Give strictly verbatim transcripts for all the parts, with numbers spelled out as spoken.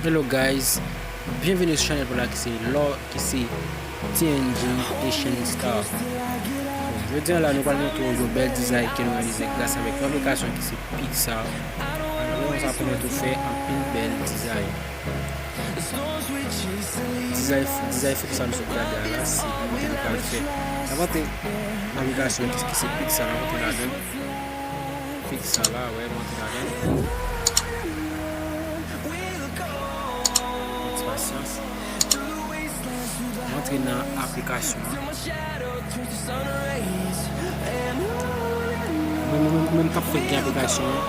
Hello guys, byenveni sou chanèl pa w la ki se Lò, ki se T N G Asian Star. Jodi a la nou pral montre w yon bèl dizay ke nou reyalize gras avèk yon aplikasyon ki se Pixar. Aplikasyon sa pèmèt ou fè anpil bèl dizay. Dizay, dizay foto sa nou sot gade a la, se montre nou pral fè. N ap antre nan aplikasyon ki, ki se Pixar, n ap antre ladan. Pixar la, wè, montre ladan. Ti pasyans. Mwen antre nan aplikasyon an. Mwen, mwen, mwen menm k ap fèk gen aplikasyon an,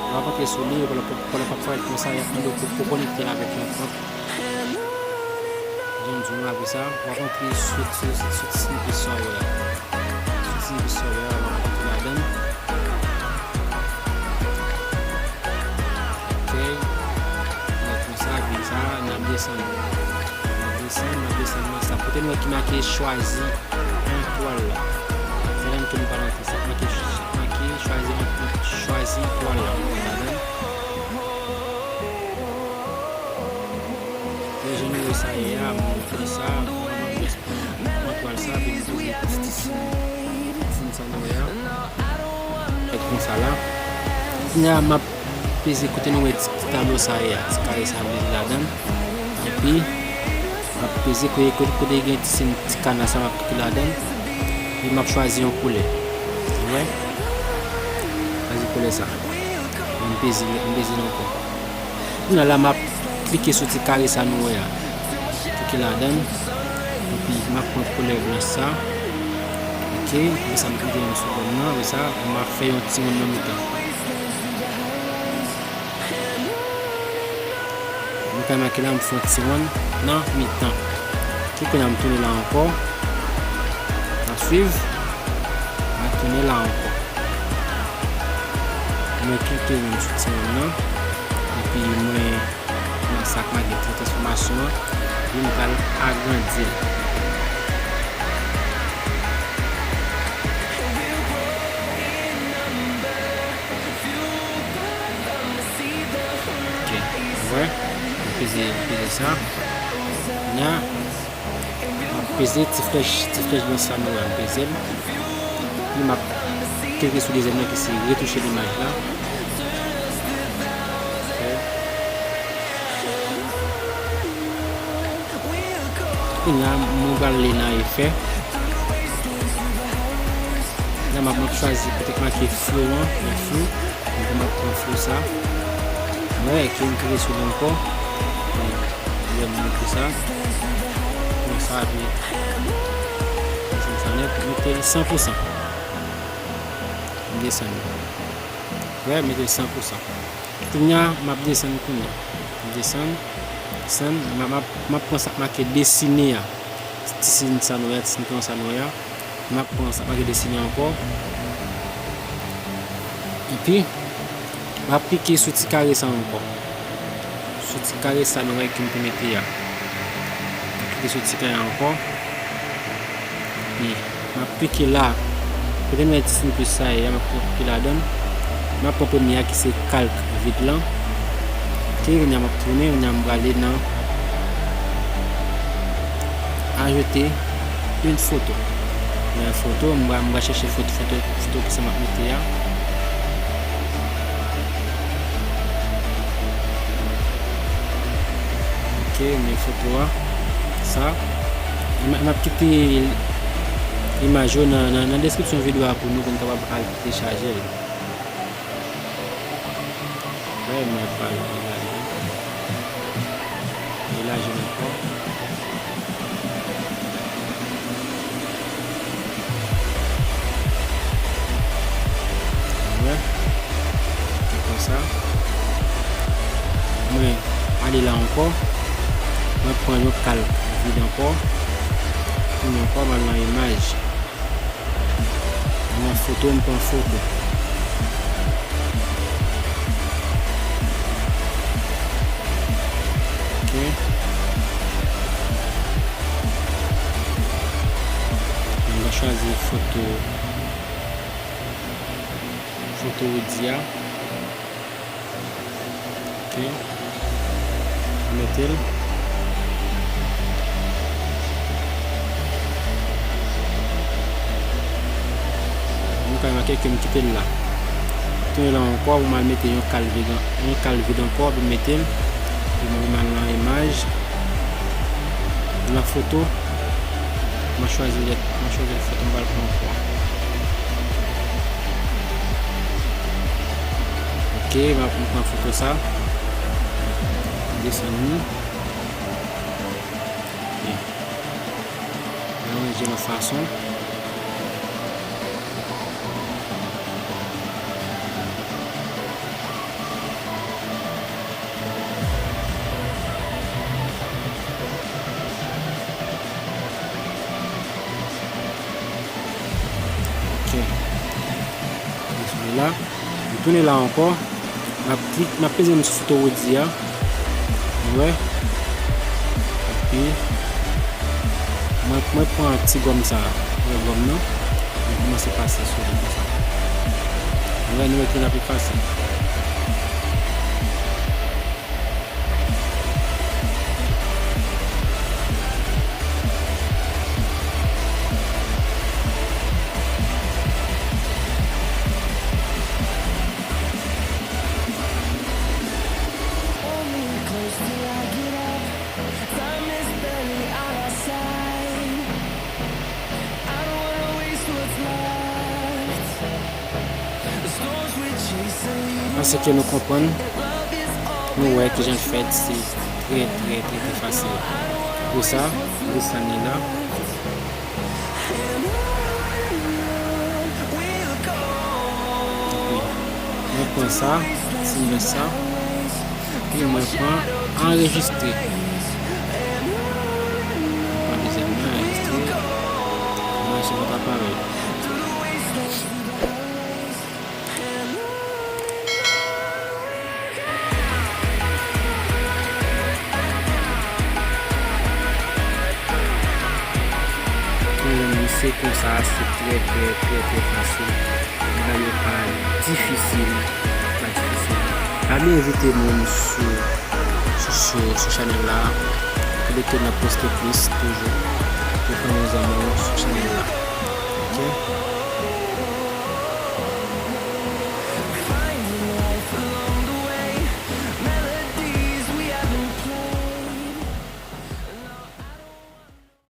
w ap antre sou li, w ap, w ap, w ap fè konsa, y ap mande w pou, pou konekte avèk yon kont. Jan m di w apre sa, w ap antre sou, sou, sou ti senplis sa w wè a. Sou ti senplis sa w wè a, w ap antre ladan l. Ok. Donk, konsa, vin sa, n ap desann. N ap desann, n ap desann nan sa. Kote nou wè ki make chwazi entwal la. Se la ke nou pral antre. Sa make, make chwazi, chwazi entwal la. Ladan. Jan nou wè sa ye a, mwen fè sa, mwen jis pran twal sa, epi mwen poze ti, ti sin, ti sin sa nou wè a. Fèt konsa la. Kounye a, m ap peze kote nou wè ti, ti tablo sa ye a, ti kare sa m peze ladan l. Epi, m ap peze kote, kote, kote gen ti sin, ti kana sa, m ap klike ladan l. Epi, m ap chwazi yon koulè. Ou wè? Chwazi koulè sa. M peze, m peze l ankò. Kounye a la, m ap klike sou ti kare sa nou wè a. Klike ladan l. Epi, m ap pran koulè blanch sa. Ok, apre sa, m kite yon segonn nan. Apre sa, m ap fè yon ti wonn nan mitan. Nou ka remake la, m fè yon ti wonn nan mitan. Ok, kounye a, m tounen la ankò. N ap swiv. M ap tounen la ankò. Mwen klike menm sou ti wonn nan, epi mwen nan sa k make transfòmasyon an, epi m pral agrandi l. Ok, ou wè, m peze, m peze sa. Kounye a, m ap peze ti flèch, ti flèch blanch sa nou wè, m peze l. Epi m ap klike sou dezyèm nan ki se retouche limaj la. Ok. Kounye a, mwen pral ale nan efè. La, m ap, m ap chwazi kote k make flou an, men flou. Donk, m ap pran flou sa. Mwen, epi m klike sou li ankò. Lè m monte sa, konsa, epi desann sa nèt, mete l san pou san. M desann li. Wè, mete l san pou san. Kounye a, m ap desann kounye a. M desann, desann, m ap, m ap, m ap pran sa k make desine a. Ti sin sa nou wè, ti sin sa nou wè a. M ap pran sa, m ap desine ankò. Epi, m ap klike sou ti kare sa ankò. Sou ti kare sa nou wè ke m te mete a. M ap klike sou ti kare ankò. Epi, m ap klike la. Kote nou wè ti sin plis sa ye a, m ap klike ladan l. M ap pran premye a ki se kalk vid lan. Ok, kounye a m ap tounen, kounye a m prale nan ajoute une photo. Nan foto, m va, m va chèche foto, foto, foto ki sa m ap mete a. Ok, men foto a, sa. M, m ap kite imaj yo nan, nan, nan deskripsyon videyo a pou nou, pou nou kapab al telechaje l. Wè, mwen pral elaji. Elaji l ankò. Wè. Se konsa. Mwen ale la ankò. Mwen pran yon kalk vid ankò. Tounen ankò, mwen al nan imaj. Nan foto, m pran foto. Ok. M va chwazi foto, foto Rudy a. Ok. M Mete l. Nou ka remake ke m kite l la. Tounen la ankò, pou m al mete yon kal vid, yon kal vid ankò pou m mete l. Epi m al nan imaj. Nan foto, m a chwazi lèt, m a chwazi lèt foto m pral pran ankò. Ok, m ap pran foto sa. Desann li. Ok. Ranje l yon fason. Ok. Desann li la. M tounen la ankò. M ap klik, m ap peze m sou foto Roody a. Ou wè? Epi, mwen, mwen pran ti gòm sa. Ou wè gòm nan? Mwen kòmanse pase sou li konsa. Ou wè, nou wè ke l ap efase. Paske nou konprann, nou wè kijan l fèt, se trè, trè, trè, trè fasil. Pou sa, desann li la. Epi, mwen pran sa, ti mwen sa, epi mwen pran anrejistre. Pran dezyèm nan, anrejistre. Imaj lan pa parèt. Pou mwen, se konsa, se trè, trè, trè, trè fasil. Bagay yo pa difisil, pa difisil. Pa bliye envite moun sou, sou, sou, sou chanèl la. Pou nou te nan poste plis toujou. Pou fè yon zanmi